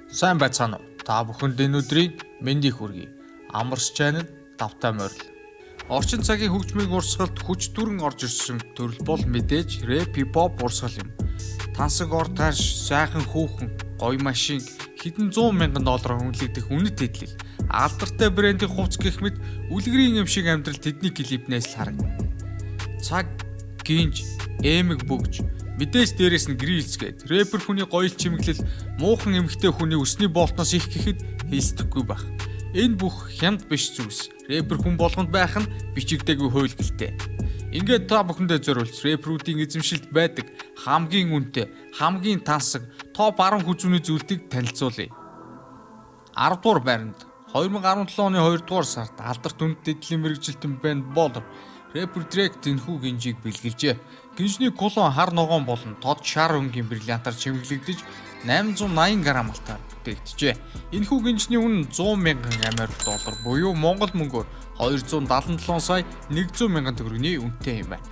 Сайн байцгаана уу? Та бүхэнд энэ өдрийн мэндийг хүргэе. Амарс channel тавтай морил. Орчин цагийн хөгжмийн урсгалд хүч дүрэн орж ирсэн төрөл бол мэдээж рэп, хипхоп урсгал юм. Тансаг ор тарш, сайхан хүүхэн, гоё машин, хэдэн зуун мянган доллараар үнэлэгдэх үнэт эдлэл, алдартай брендийн хувцас гэх мэт үлгэрийн юм шиг амьдрал тэдний клипнээс л харагдана. Цаг, гинж, эмэг бөгж, мэдээж дээрэс нь грилс гээд рэпер хүний гоёл чимэглэл муухан эмэгтэй хүний үсний болтноос их гэхэд хэлсдэхгүй байх. Энэ бүх хямд биш зүйлс. Рэпер хүн болгонд байх нь бичигдээгүй хууль гэлтэй. Ингээд та бүхэндээ зориулж рэперүүдийн эзэмшилд байдаг хамгийн үнэтэй, хамгийн тансаг топ 10 хүзүүний зүйлтийг танилцуулъя. 10 дугаар байранд 2017 оны 2 дугаар сард алдарт үнэт эдлийн мэргэжилтэн бэнд Baller рэпер Drake энэхүү гинжийг бэлгэлжээ. Гинжний кулон хар ногоон болон тод шар өнгийн бриллиантаар чимэглэгдэж 880 грамм алтаар бүтээгджээ. Энэхүү гинжний үнэ 100 мянган Америк доллар буюу Монгол мөнгөөр 277 сая 100 мянган төгрөгийн үнэтэй юм байна.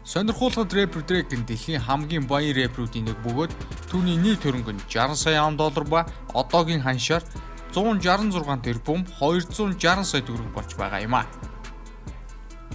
Сонирхолтой рэпер Drake нь дэлхийн хамгийн баян рэперүүдийн нэг бөгөөд түүний нийт хөрөнгө нь 60 сая ам доллар ба одоогийн ханшаар 166 тэрбум 260 сая төгрөг болж байгаа юм а.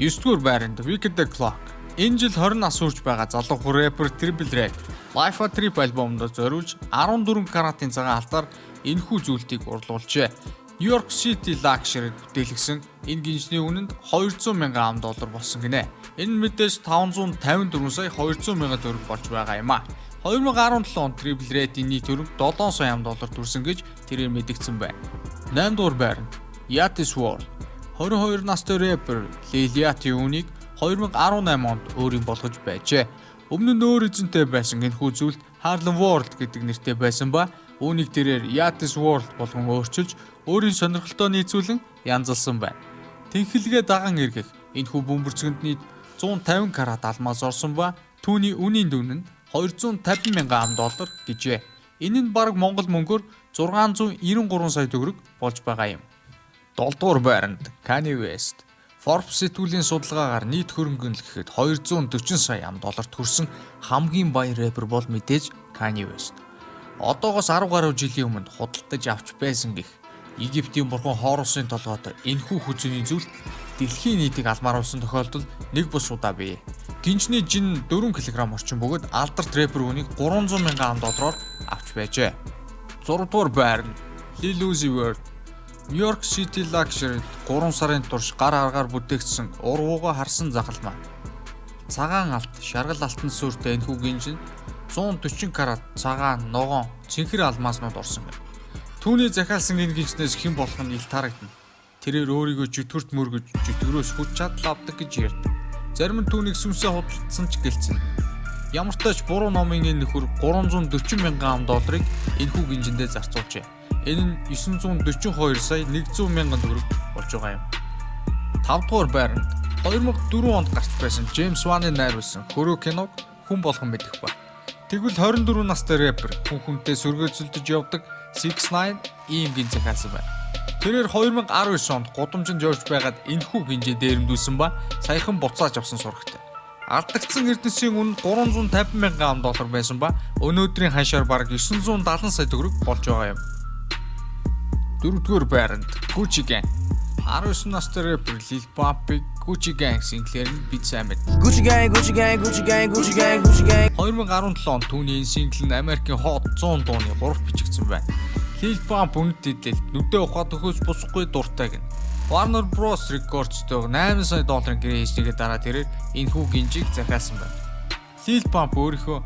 9 дугаар байранд Wicked the Clock. Энэ жил 20 нас хүрч байгаа залуу рэпер Trippie Redd Life a Trip альбомд зориулж 14 каратын цагаан алтаар энэхүү зүйлтийг урлуулжээ. New York City Luxury бүтээлгсэн энэ гинжний үнэнд 200 мянган ам доллар болсон гинэ. Энэ мэдээж 554 сая 200 мянган төгрөг болж байгаа юм а. 2017 онд Trippie Redd-ийн нийт хөрөнгө 7 сая ам доллар төрсөн гэж тэрээр мэдэгдсэн байна. 8 дугаар байранд Yachty's World. 22 настай рэпер Lil Yachty үүнийг 2018 онд өөрийн болгож байжээ. Өмнө нь өөр эзэнтэй байсан энэхүү зүйлд Harlem World гэдэг нэртэй байсан ба үүнийг тэрээр Yachty's World болгон өөрчилж өөрийн сонирхолтой нийцүүлэн янзалсан байна. Тэнхлэгээ даган эргэх энэхүү бөмбөрцгөнд нийт 150 карат алмаз орсон ба түүний үнийн дүн нь 250 мянган ам доллар гэжээ. Энэ нь бараг Монгол мөнгөөр 693 сая төгрөг болж байгаа юм. 7 дугаар байранд Kanye West. Forbes сэтгүүлийн судалгаагаар нийт хөрөнгө нь л гэхэд 240 сая ам долларт хүрсэн хамгийн баян рэпер бол мэдээж Kanye West. Одоогоос 10 гаруй жилийн өмнө худалдаж авч байсан гэх Египтийн бурхан Хорусын толгойд энэхүү хүзүүний зүйлт дэлхийн нийтийг алмааруулсан тохиолдол нэг бус удаа бий. Гинжний жин 4 кг орчим бөгөөд алдарт рэпер үүнийг 300 мянган ам доллараар авч байжээ. 6 дугаар байранд Lil Uzi Vert. New York City Luxury 3 сарын турш гар аргаар бүтээгдсэн урвууга харсан загалмай. Цагаан алт, шаргал алтан сүртэй энэхүү гинж нь 140 карат цагаан, ногоон, цэнхэр алмаазнууд орсон байна. Түүний захиалсан энэ гинжнээс хэн болох нь ил таарагдана. Тэрээр өөрийгөө чөтгөрт мөргөж, чөтгөрөөс хүч чадал авдаг гэж ярьдаг. Зарим нь түүнийг сүнсээ худалдсан ч гэлцэн. Ямар ч тач буруу номын энэ нөхөр 340 мянган ам долларыг энэхүү гинжиндээ зарцуулжээ. Энэ нь 942 сая 100 мянган төгрөг болж байгаа юм. 5 дугаар байранд 2004 онд гарч байсан Джеймс Ваны найруулсан Хөрөө киног хүн болгон мэдэх ба. Тэгвэл 24 настай рэпер хүн хүнтэй сөргөөцөлдөж явдаг 6ix9ine ийм гинж захиалсан байна. Тэрээр 2019 онд гудамжинд явж байгаад энэхүү гинжээ дээрэмдүүлсэн ба саяхан буцааж авсан сурагтай. Алдагдсан эрдэнэсийн үнэ 350 мянган ам доллар байсан ба өнөөдрийн ханшаар бараг 970 сая төгрөг болж байгаа юм. Дөрөвдүгээр байранд Gucci Gang. 19 настай рэпер Lil Pump-ыг Gucci Gang single-ээр нь бид сайн мэднэ. Gucci gang, Gucci gang, Gucci gang, Gucci gang, Gucci gang. 2017 онд түүний энэ single нь Америкийн Hot 100 дууны 3 бичигдсэн байна. Lil Pump үнэт эдлэлд нүдээ ухаад өхөөс бусахгүй дуртай гэнэ. Warner Bros Records-тойгоо 8 сая долларын гэрээ хийснийгээ дараа тэрээр энэхүү гинжийг захиалсан байна. Lil Pump өөрийнхөө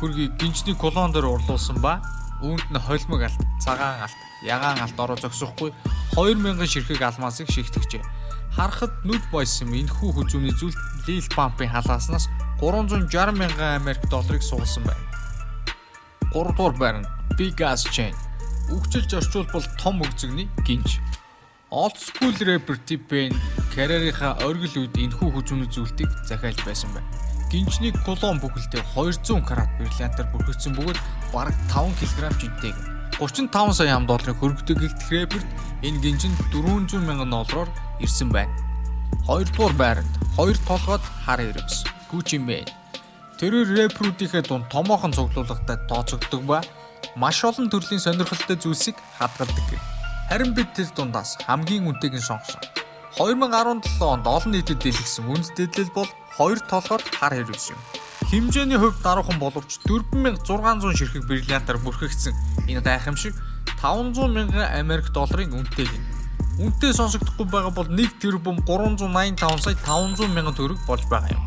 хөргийг гинжний кулон дээр урлуулсан ба үүнд нь холимог алт, цагаан алт, ягаан алт ороо зогсохгүй 2000 ширхэг алмазыг шигтгэжээ. Харахад нүд бойсон энэхүү хүзүүний зүйлт Lil Pump-ын халааснаас 360 мянган Америк долларыг сугалсан байна. 3 дугаар байранд Big Ass Chain. Үгчилж орчуулбал том өгзөгний гинж. Old school rapper T-Pain карьерийнхаа оргил үед энэхүү хүзүүний зүйлтийг захиалж байсан байна. Гинжний кулон бүхэлдээ 200 карат бриллиантаар бүрхэгдсэн бөгөөд бараг 5 кг жинтэй. 35 сая ам долларын хөрөнгөтэй гэгдэх рэперт энэ гинж нь 400 мянган доллараар ирсэн байна. Хоёрдугаар байранд хоёр толгойд хар ирвэс Gucci Mane. Тэрээр рэперүүдийнхээ дунд томоохон цуглуулгатай тооцогддог ба маш олон төрлийн сонирхолтой зүйлсийг хадгалдаг гэнэ. Харин бид тэр дундаас хамгийн үнэтэйг нь сонгосон. 2017 онд олон нийтэд дийлгэсэн үнэт дэдлэл бол хоёр толгойд хар хэрвс юм. Хэмжээний хувьд даруухан боловч 4600 ширхэг бриллиантаар бүрхэгдсэн энэ гайхамшиг 500 мянган Америк долларын үнэтэй гэнэ. Үнэтэй сонсогдохгүй байгаа бол 1 тэрбум 385 сая 500 мянган төгрөг болж байгаа юм.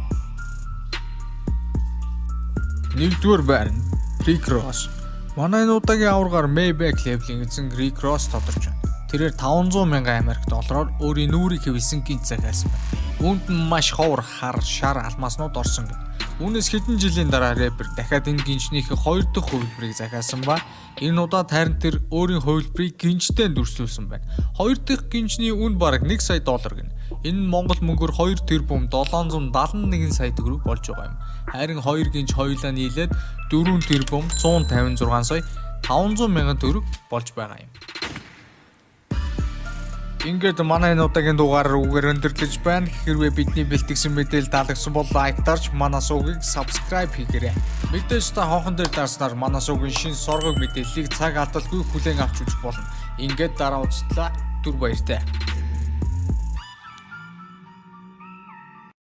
Нэгдүгээр байр нь Rick Ross. Манай энэ удаагийн аваргаар Maybach label-ийн эзэн Rick Ross тодорч байна. Тэрээр 500 мянган Америк доллараар өөрийн нүүрийг хэвлэсэн гинж захиалсан байна. Үүнд нь маш ховор хар, шар алмааснууд орсон гэнэ. Үүнээс хэдэн жилийн дараа рэпер дахиад энэ гинжнийхээ хоёр дахь хувилбарыг захиалсан ба энэ удаад харин тэр өөрийн хувилбарыг гинжтэй дүрслүүлсэн байна. Хоёр дахь гинжний үн бараг 1 сая доллар гэнэ. Энэ нь Монгол мөнгөөр 2 тэрбум 771 сая төгрөг болж байгаа юм. Харин хоёр гинж хоёулаа нийлээд 4 тэрбум 156 сая 500 мянган төгрөг болж байгаа юм. Ингээд манай энэ удаагийн дугаар үгээр өндөрлөж байна. Хэрвээ бидний бэлтгэсэн мэдээлэл таалагдсан бол like дарж манай сувгийг subscribe хийгээрэй. Мэдээж та хонхон дээр дарснаар манай сувгийн шинэ соргог мэдээллийг цаг алдалгүй хүлээн авч үзэх болно. Ингээд дараа уулзтлаа. Түр баяртай.